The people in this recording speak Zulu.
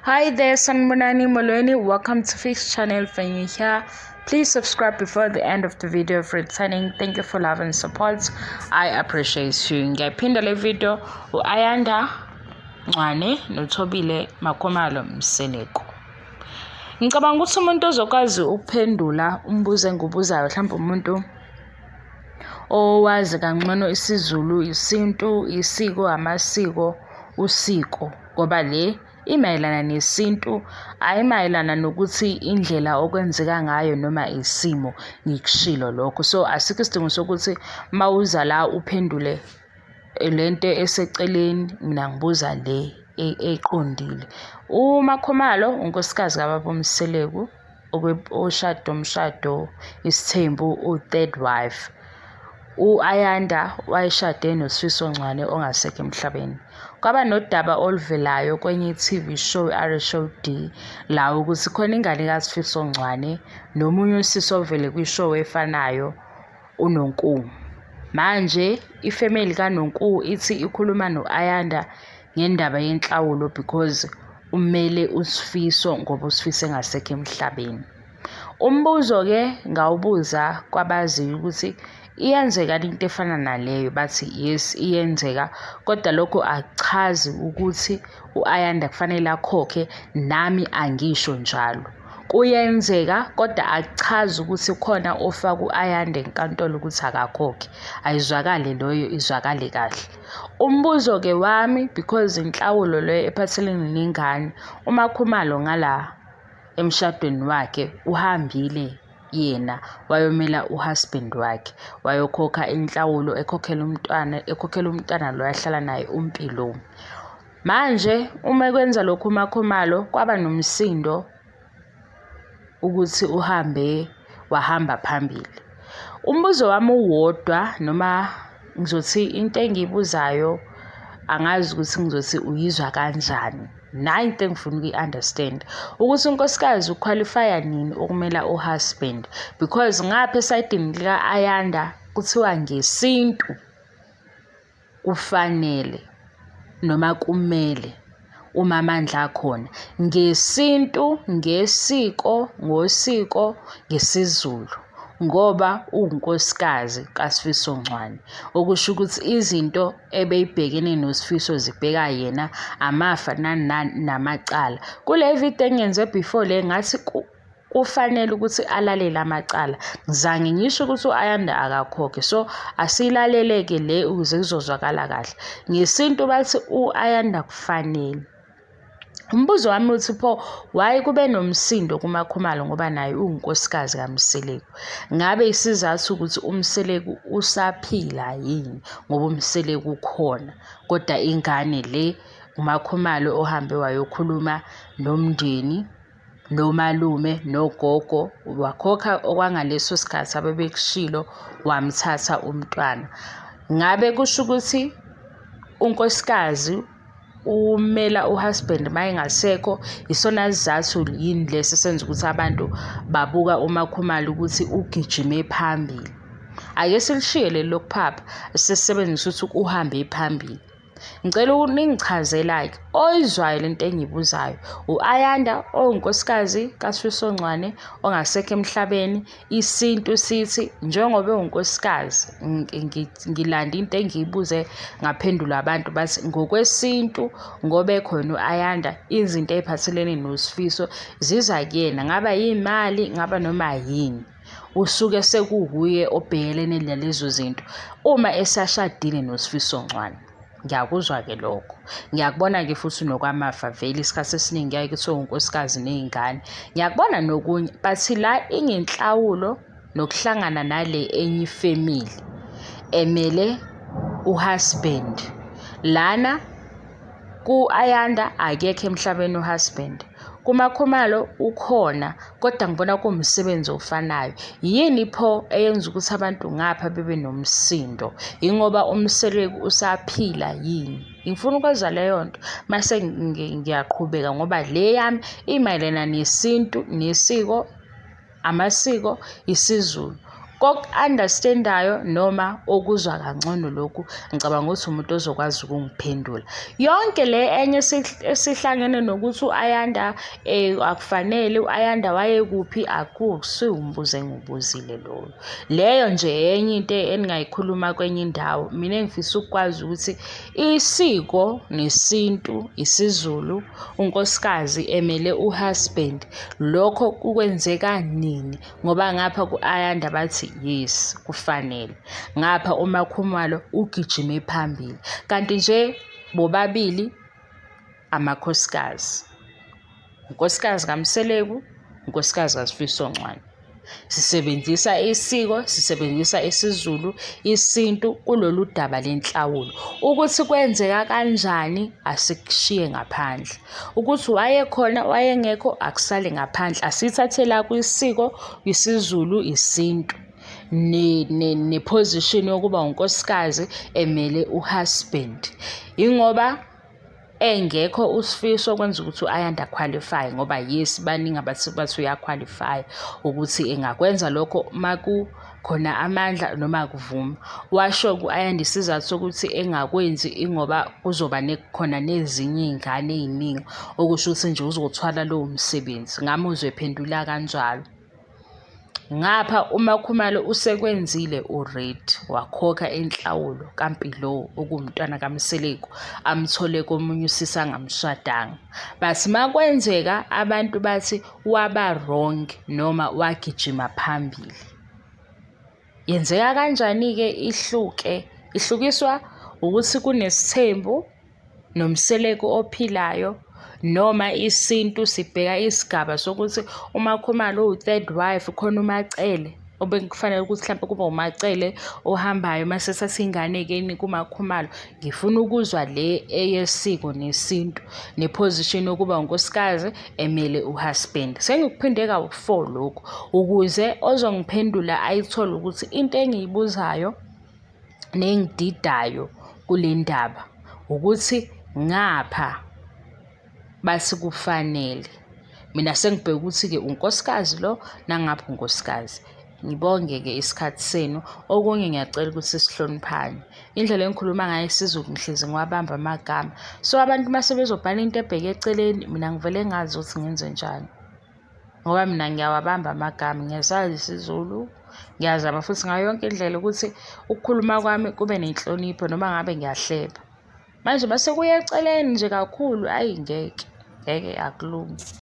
Hi there, Sanibonani Molweni. Welcome to Fix Channel. When you're here, please subscribe before the end of the video for returning. Thank you for love and support. I appreciate you. Ngiyaphinda le video u-Ayanda Ncwane noThobile Makhumalo Mseleku. Ngicabanga ukuthi umuntu ozokwazi ukuphendula umbuzo engiwubuzayo mhlawumbe umuntu owazi kangcono isiZulu, isintu, isiko, amasiko, usiko ngoba le imayelana nesintu, ayimayelana nokuthi indlela okwenzeka ngayo noma isimo, ngikushilo lokho. So asikho isidingo sokuthi uma uza la uphendule lento eseceleni, mina ngibuza le eqondile. UMakhumalo unkosikazi kababa uMseleku oshade umshado isithembu u-third wife. U-Ayanda wayeshade noSifiso Ncwane ongasekho emhlabeni. Kwaba nodaba oluvelayo kwenye i-TV show i-RSOD la ukuthi khona ingane kaSifiso Ncwane nomunye usisi ovele kwi-show efanayo uNonku. Manje ifemeli kaNonku ithi ikhuluma no-Ayanda ngendaba yenhlawulo because umele uSifiso ngoba uSifiso engasekho emhlabeni. Umbuzo-ke ngawubuza kwabaziyo ukuthi iyenzeka into efana naleyo, bathi yes iyenzeka, kodwa lokho akuchazi ukuthi u-Ayanda kufanele akhokhe, nami angisho njalo. Kuyenzeka kodwa akuchazi ukuthi khona ofaka u-Ayanda enkantolo ukuthi akakhokhe. Ayizwakale loyo, izwakale kahle. Umbuzo-ke wami because inhlawulo leyo ephathelene nengane, uMakhumalo ngala emshadweni wakhe uhambile yena wayomela uhusband wakhe wayokhokha inhlawulo ekhokhela umntwana ekhokhela umntwana lo ahlala naye uMpilo. Manje uma ekwenza lokhu uMakhumalo kwaba nomsindo ukuthi uhambe wahamba phambili. Umbuzo wami uwodwa noma ngizothi into engiyibuzayo angazi ukuthi ngizothi uyizwa kanjani. Nayi into engifuna ukuyi-understand ukuthi unkosikazi ukhwalifaya nini ukumela uhusband because ngapha esayidini lika-Ayanda kuthiwa ngesintu kufanele noma kumele uma amandla akhona ngesintu, ngesiko, ngosiko, ngesiZulu ngoba uwunkosikazi kaSifiso Ncwane. Okusho ukuthi izinto ebeyibhekene noSifiso zibheka yena, amafa nani nani namacala. Kule video engiyenze before le ngathi kufanele ukuthi alalele amacala. Ngizange ngisho ukuthi u-Ayanda akakhokhe. So asiyilalele-ke le ukuze kuzozwakala kahle. Ngesintu bathi u-Ayanda kufanele. Umbuzo wami uthi pho why kube nomsindo kuMakhumalo ngoba naye uwunkosikazi kaMseleku? Ngabe isizathu ukuthi uMseleku usaphila yini ngoba uMseleku ukhona kodwa ingane le uMakhumalo ohambe wayokhuluma nomndeni nomalume nogogo wakhokha okwangaleso sikhathi abebekushilo wamthatha umntwana. Ngabe kusho ukuthi unkosikazi umela uhusband uma engasekho isona sizathu yini lesi esenza ukuthi abantu babuka uMakhumalo ukuthi ugijime phambili. Ake silishiye leli lokuphapha sesisebenzise ukuthi uhambe phambili. Ngicela ningichazela-ke oyizwayo lento engiyibuzayo u-Ayanda owunkosikazi kaSifiso Ncwane ongasekho emhlabeni. Isintu sithi njengoba ewunkosikazi ngilanda into engiyibuze ngaphendula abantu bathi ngokwesintu ngoba ekhona u-Ayanda izinto ey'phathelene noSifiso ziza kuyena, ngaba yimali ngaba noma yini. Usuke sekuwuye obhekelene nalezo zinto uma esashadile noSifiso Ncwane. Ngiyakuzwa-ke lokho. Ngiyakubona-ke futhi nokwamafa vele isikhathi esiningi kuyaye kuthiwe unkosikazi ney'ngane. Ngiyakubona nokunye but la ingenhlawulo nokuhlangana nale enye ifemili emele uhusband. Lana ku-Ayanda akekho emhlabeni uhusband. KuMakhumalo ukhona kodwa ngibona kuwumsebenzi ofanayo. Yini pho eyenza ukuthi abantu ngapha bebe nomsindo? Yingoba uMseleku usaphila yini? Ngifuna ukwazi leyo nto mase ngiyaqhubeka ngoba le yami imayelana nesintu nesiko, amasiko, isiZulu. Koku-understand-ayo noma okuzwa kangcono lokhu, ngicabanga ukuthi umuntu ozokwazi ukungiphendula. Yonke le enye esihlangene nokuthi u-Ayanda akufanele, u-Ayanda wayekuphi, akusiwo umbuzo engiwubuzile lowo. Leyo nje enye into eningayikhuluma kwenye indawo. Mina engifisa ukukwazi ukuthi isiko nesintu, isiZulu, unkosikazi emele u-husband, lokho kwenzeka nini? Ngoba ngapha ku-Ayanda bathi yes, kufanele. Ngapha uMaKhumalo ugijime phambili. Kanti nje bobabili amakhosikazi. Unkosikazi kaMseleku, unkosikazi kaSifiso Ncwane. Sisebenzisa isiko, sisebenzisa isiZulu, isintu kulolu daba lenhlawulo. Ukuthi kwenzeka kanjani asikushiye ngaphandle. Ukuthi wayekhona wayengekho akusale ngaphandle. Asithathe la kwisiko, isiZulu, isintu. Ne-position yokuba unkosikazi emele u-husband. Yingoba engekho uSifiso kwenza ukuthi u-Ayanda a-qualify ngoba yes, baningi abathi bathi uya-qualify ukuthi engakwenza lokho makukhona amandla noma kuvuma. Washo ku-Ayanda isizathu sokuthi engakwenzi ingoba kuzoba khona nezinye iy'ngane ey'ningi, okusho ukuthi nje uzothwala lowo msebenzi. Ngamuzwa ephendula kanjalo. Ngapha uMaKhumalo usekwenzile already, wakhokha inhlawulo kaMpilo okuwumntwana kaMseleku, amthole komunye usisi angamshadanga. But makwenzeka abantu bathi waba wrong noma wagijima phambili. Yenzeka kanjani-ke ihluke? Ihlukiswa ukuthi kunesithembu noMseleku ophilayo noma isintu sibheka isigaba sokuthi uMaKhumalo uwu-third wife, khona uMaCele obekufanele ukuthi mhlampe kube uMaCele ohambayo mase ethatha ingane-ke kuMaKhumalo. Ngifuna ukuzwa le eyesiko nesintu ne-position yokuba unkosikazi emele u-husband. Sengikuphinde kawu-four lokhu ukuze ozongiphendula ayithole ukuthi into engiyibuzayo nengididayo kule ndaba ukuthi ngapha bathi kufanele. Mina sengibheke ukuthi-ke unkosikazi lo nangapha unkosikazi. Ngibonge-ke isikhathi senu. Okunye ngiyacela ukuthi sihloniphane. Indlela engikhuluma ngayo isiZulu ngihlezi ngiwabamba amagama. So abantu uma sebezobhala into ebheke eceleni, mina ngivele ngazi ukuthi ngenzenjani. Ngoba mina ngiyawabamba amagama, ngiyasazi isiZulu, ngiyazama futhi ngayo yonke indlela ukuthi ukukhuluma kwami kube nenhlonipho noma ngabe ngiyahleba. Manje mase kuya eceleni nje kakhulu, ayi ngeke, ngeke akulungi.